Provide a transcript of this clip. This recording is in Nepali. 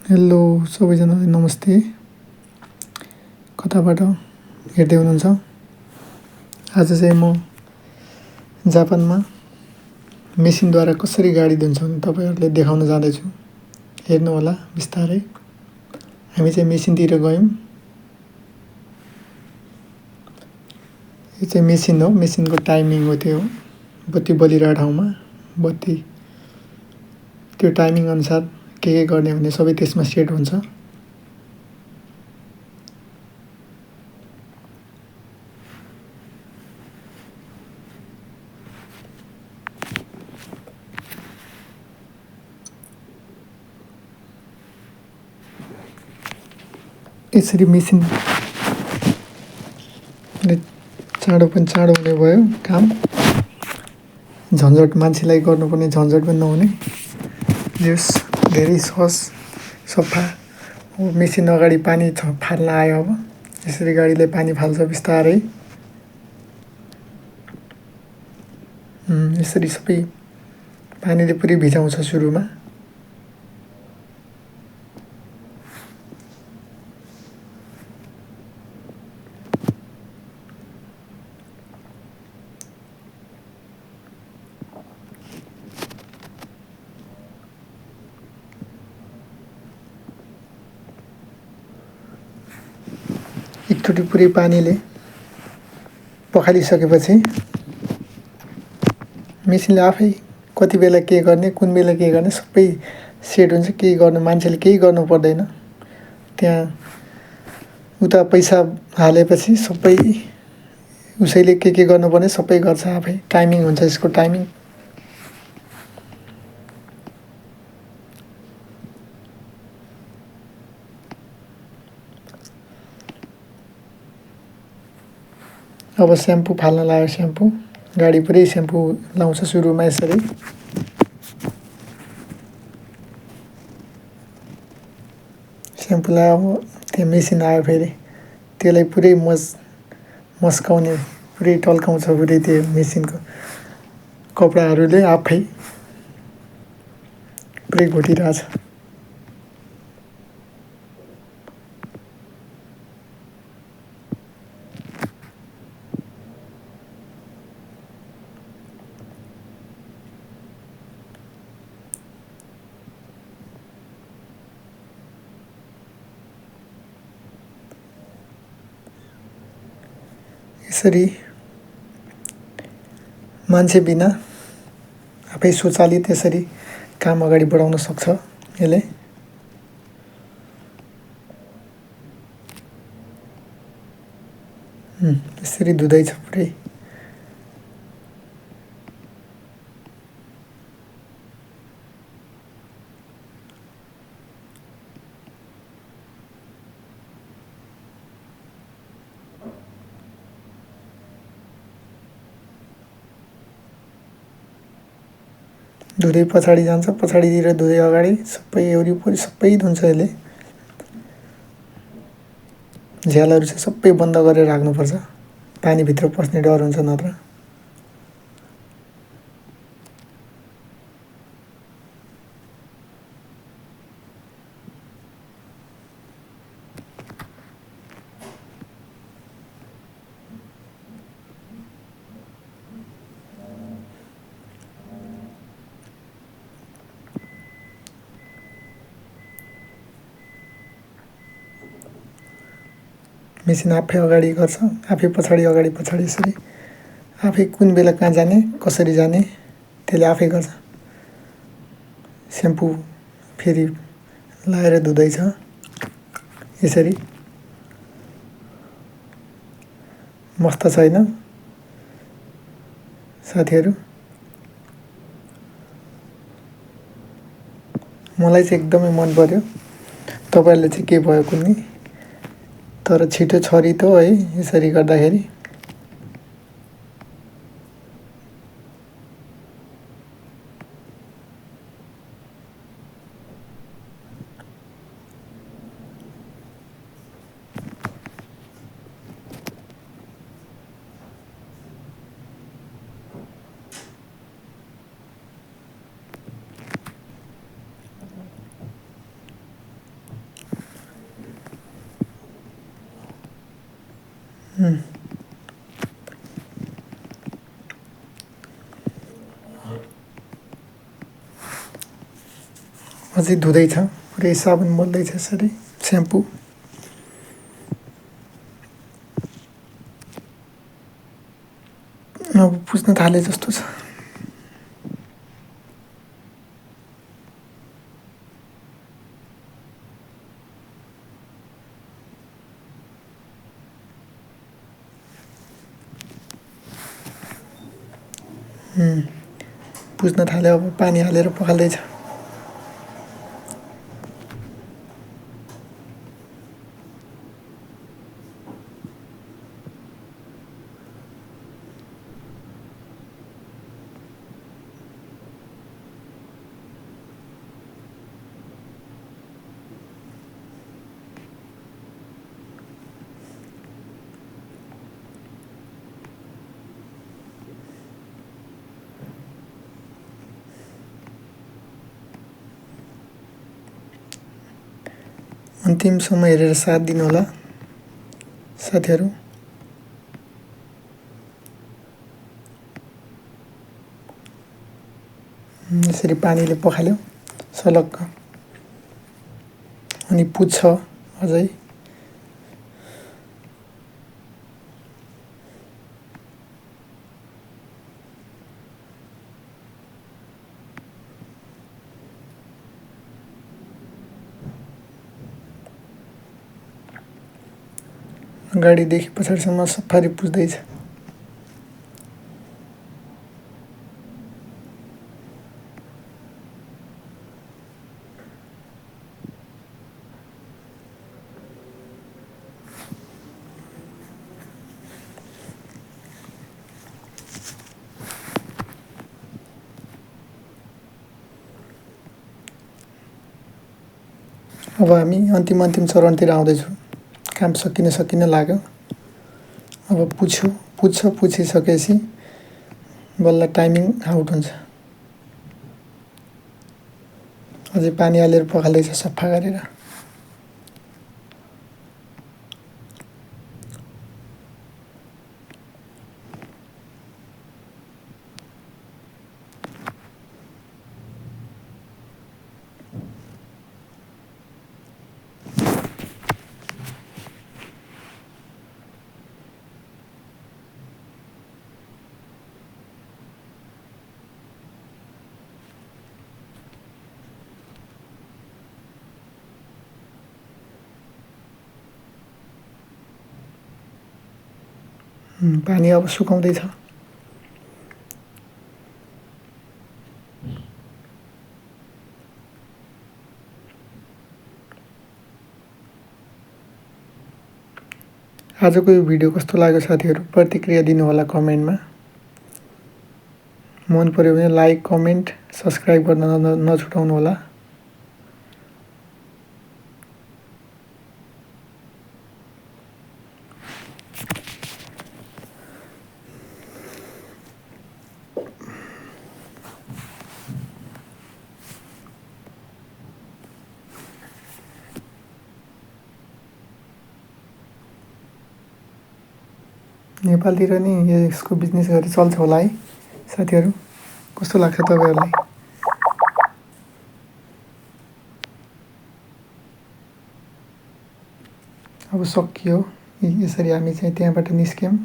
हेलो सबैजनालाई नमस्ते। कताबाट हेर्दै हुनुहुन्छ? आज चाहिँ म जापानमा मेसिनद्वारा कसरी गाडी धुन्छन् तपाईँहरूले देखाउन जाँदैछु। हेर्नु होला बिस्तारै। हामी चाहिँ मेसिनतिर गयौँ। यो चाहिँ मेसिन हो, मेसिनको टाइमिङ हो त्यो। बत्ती बलिरहेको ठाउँमा बत्ती त्यो टाइमिङ अनुसार के गर्ने भन्ने सबै त्यसमा सेट हुन्छ। यसरी मेसिनले चाँडो पनि चाँडो हुने भयो काम। झन्झट मान्छेलाई गर्नुपर्ने झन्झट पनि नहुने। जस धेरै सहज सफा। मेसिन अगाडि पानी फाल्न आयो। अब यसरी गाडीले पानी फाल्छ बिस्तारै। यसरी सबै पानीले पुरै भिजाउँछ सुरुमा। एकचोटि पुरै पानीले पखालिसकेपछि मेसिनले आफै कति बेला के गर्ने, कुन बेला के गर्ने सबै सेट हुन्छ। केही गर्नु मान्छेले केही गर्नु पर्दैन। त्यहाँ उता पैसा हालेपछि सबै उसैले के गर्नुपर्ने सबै गर्छ आफै। टाइमिङ हुन्छ यसको टाइमिङ। अब स्याम्पू फाल्न लाग्यो। स्याम्पू गाडी पुरै स्याम्पू लाउँछ सुरुमा यसरी। स्याम्पू लगायो त्यहाँ मेसिन आयो फेरि त्यसलाई पुरै मस्काउने पुरै टल्काउँछ पुरै त्यो मेसिनको कपडाहरूले आफै पुरै घोटिरहेछ। यसरी मान्छे बिना आफै स्वचालित यसरी काम अगाडि बढाउन सक्छ यसले। यसरी धुँदैछ पुरै। धुँदै पछाडि जान्छ, पछाडितिर धुँदै अगाडि सबै वरिपरि सबै धुन्छ यसले। झ्यालहरू चाहिँ सबै बन्द गरेर राख्नुपर्छ, पानीभित्र पस्ने डर हुन्छ नत्र। मेसिन आफै अगाडि गर्छ, आफै पछाडि अगाडि पछाडि यसरी आफै कुन बेला कहाँ जाने कसरी जाने त्यसले आफै गर्छ। स्याम्पू फेरि लाएर धुँदैछ यसरी। मस्त छैन साथीहरू? मलाई चाहिँ एकदमै मन पर्यो। तपाईँहरूले चाहिँ के भयो कुन्नी? तर छिटो छरितो है यसरी गर्दाखेरि। अझै धुँदैछ, पुरै साबुन मोल्दैछ यसरी स्याम्पू। अब पुज्न थाले जस्तो छ। पुज्न थाल्यो, अब पानी हालेर पखाल्दैछ। अन्तिम समय हेरेर साथ दिनुहोला साथीहरू। यसरी पानीले पखाल्यो सलक्क, अनि पुज्छ अझै। अगाडिदेखि पछाडिसम्म सफारी पुज्दैछ। अब हामी अन्तिम चरणतिर आउँदैछौँ। काम सकिन लाग्यो। अब पुछिसकेपछि बल्ल टाइमिङ आउट हुन्छ। अझै पानी हालेर पखाल्दैछ सफा गरेर। पानी अब सुकाउँदैछ। आजको यो भिडियो कस्तो लाग्यो साथीहरू, प्रतिक्रिया दिनुहोला कमेन्टमा। मन पर्यो भने लाइक, कमेन्ट, सब्सक्राइब गर्न नछुटाउनुहोला। नेपालतिर नि यसको बिजनेस गरी चल्छ होला है साथीहरू, कस्तो लाग्छ तपाईँहरूलाई? अब सकियो। यसरी हामी चाहिँ त्यहाँबाट निस्क्यौँ।